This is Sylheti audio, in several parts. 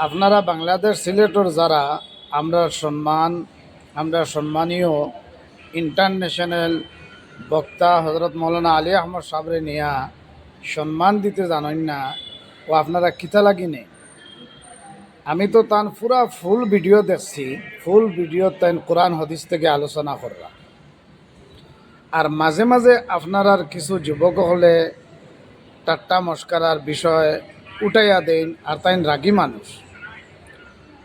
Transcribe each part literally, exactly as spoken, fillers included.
আপনারা বাংলাদেশ সিলেটর যারা আমরার সম্মান, আমরার সম্মানীয় ইন্টারন্যাশনাল বক্তা হজরত মৌলানা আলী আহমদ সাবরে নিয়া সম্মান দিতে জানইন না, ও আপনারা কিতা লাগি নে? আমি তো তান পুরা ফুল ভিডিও দেখছি, ফুল ভিডিও তাইন কোরআন হাদিস থেকে আলোচনা কররা। আর মাঝে মাঝে আপনারার কিছু যুবক হলে ঠাট্টা মস্করার বিষয় উঠাইয়া দেইন, আর তাইন রাগী মানুষ।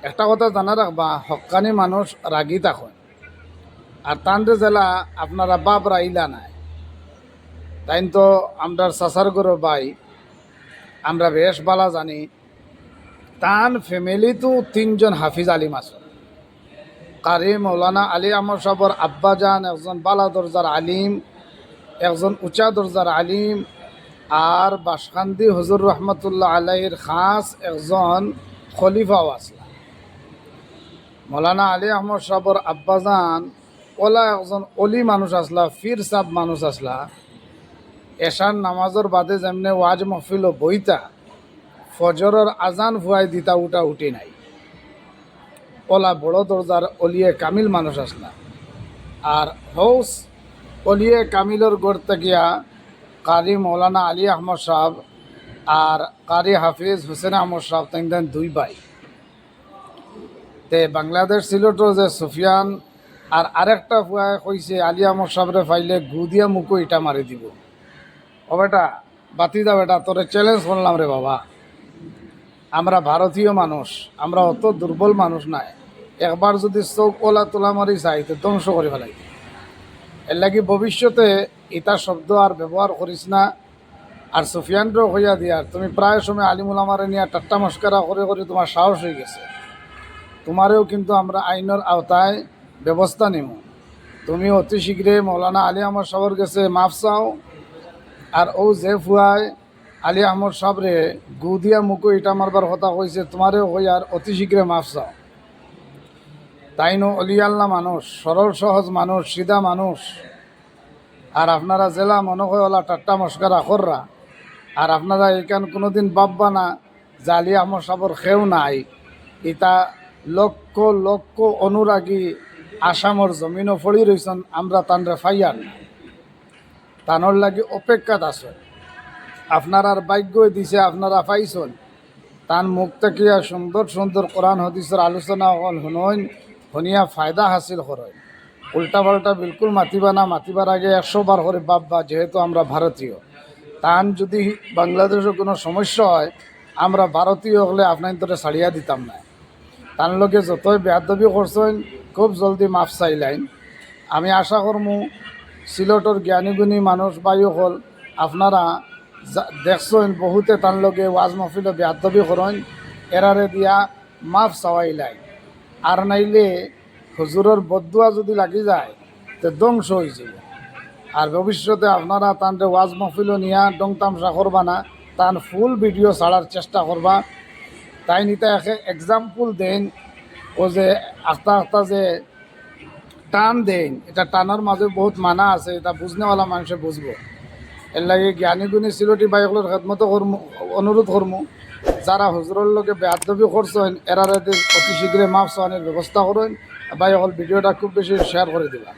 একটা কথা জানা রাখবা, হক্কানি মানুষ রাগী থাকইন। আর তানরে যেলা আপনারা বাপ রাইলা নায়, তাইন তো আমরার চাচার ঘরর ভাই, আমরা বেশ বালা জানি। তান ফ্যামিলিত তিনজন হাফিজ আলিম আছইন। কারি মৌলানা আলী আহমদ সাবর আব্বাজান একজন বালা দরজার আলিম, একজন উঁচা দরজার আলিম, আর বাসকান্দি হুজুর রহমতুল্লাহ আলাইহির খাস একজন খলিফাও আছলা। মৌলানা আলী আহমদ সাবর আব্বাজান ওলা একজন অলি মানুষ আছলা, পীর সাব মানুষ আছলা। এশার নামাজর বাদে যেমনে ওয়াজ মাহফিলো বইতা, ফজরর আজান ফুয়াই দিতা, উঠা উঠি নাই। ওলা বড় দরজার অলিয়ে কামিল মানুষ আছলা। আর হউস অলিয়ে কামিলর ঘর থাকিয়া কারি মৌলানা আলী আহমদ সাব আর কারি হাফিজ হুসেন আহমদ সাব, তাইন তাইন দুই ভাই। তে বাংলাদেশ সিলেটর যে সুফিয়ান আর আরেকটা ফুয়ায় কইছে আলী আহমদ সাবরে পাইলে গু দিয়া মুখো ইটা মারি দিব। ও বেটা, বাতি যা বেটা, তোরে চ্যালেঞ্জ করলাম রে বাবা। আমরা ভারতীয় মানুষ, আমরা অত দুর্বল মানুষ নায়। একবার যদি চোখ ওলা তোলা মারি চাই, তো ধ্বংস করি ফেলাই। এর লাগি ভবিষ্যতে ইতা শব্দ আর ব্যবহার করিস না। আর সুফিয়ানরেও কইয়া দিয়ার, তুমি প্রায় সময় আলিম উলামারে নিয়া ঠাট্টা মস্করা করে করে তোমার সাহস হয়ে গেছে। তোমারেও কিন্তু আমরা আইনর আওতায় ব্যবস্থা নিমু। তুমি অতি শীঘ্রে মৌলানা আলী আহমদ সাবর গেছে মাফ চাও। আর ও যে ফুয়ায় আলী আহমদ সাবরে গু দিয়া মুখো ইটা মারবার কথা কইছে, তোমারেও কইয়ার অতি শীঘ্রে মাফ চাও। তাইনও অলি আল্লাহ মানুষ, সরল সহজ মানুষ, সিধা মানুষ। আর আপনারা যেলা মনো কয় ওলা ঠাট্টা মস্করা কররা, আর আপনারা ইখান কোনোদিন ভাববা না যে আলী আহমদ সাবর কেউ নাই। ইতা লক্ষ লক্ষ অনুরাগী আসামর জমিনো পড়ি রইছইন, আমরা তানরে পাইয়ার না। তানর লাগি অপেক্ষাত আছইন। আপনারার ভাগ্যে দিছে, আপনারা পাইছইন। তান মুখ থাকিয়া সুন্দর সুন্দর কোরআন হাদিসর আলোচনা অকল হুনইন, হুনিয়া ফায়দা হাসিল করইন। উল্টাপাল্টা বিলকুল মাতিবা না, মাতিবার আগে একশো বার করি ভাববা, যেহেতু আমরা ভারতীয়। তান যদি বাংলাদেশো কোনো সমস্যা হয়, আমরা ভারতীয় অকলে আপনাইন্তরে ছাড়িয়া দিতাম না। তান লগে যতই বেয়াদবি করছইন, খুব জলদি মাফ চাইলাইন। আমি আশা করমু, সিলেটর জ্ঞানী গুণী মানুষ ভাই অকল, আপনারা যা-, দেখছইন, বহুতে তান লগে ওয়াজ মাহফিলো বেয়াদবি করইন, এরারে দিয়া মাফ চাওয়াইলাইন। আর নাইলে হুজুরর বদদুয়া যদি লাগি যায়, তে ধ্বংস হয়ে যাবে। আর ভবিষ্যতে আপনারা তানরে ওয়াজ মাহফিলো নিয়া ঢং তামশা করবা না, তান ফুল ভিডিও ছাড়ার চেষ্টা করবা। তাইন ইতা একে এক্সাম্পল দেইন, ও যে আখতা আখতা যে টান দেইন, ইটা টানর মাঝে বহুত মানা আছে, ইটা বুঝনেওয়ালা মানুষে বুঝবো। এর লাগি জ্ঞানী গুণী সিলেটি ভাই অকলর খেদমতো করমু, অনুরোধ করমু, যারা হুজুরর লগে বেয়াদবি করছইন, এরারে অতি শীঘ্রে মাফ চাওয়ানির ব্যবস্থা করইন। ভাই অকল ভিডিওটা খুব বেশি শেয়ার করি দিবা।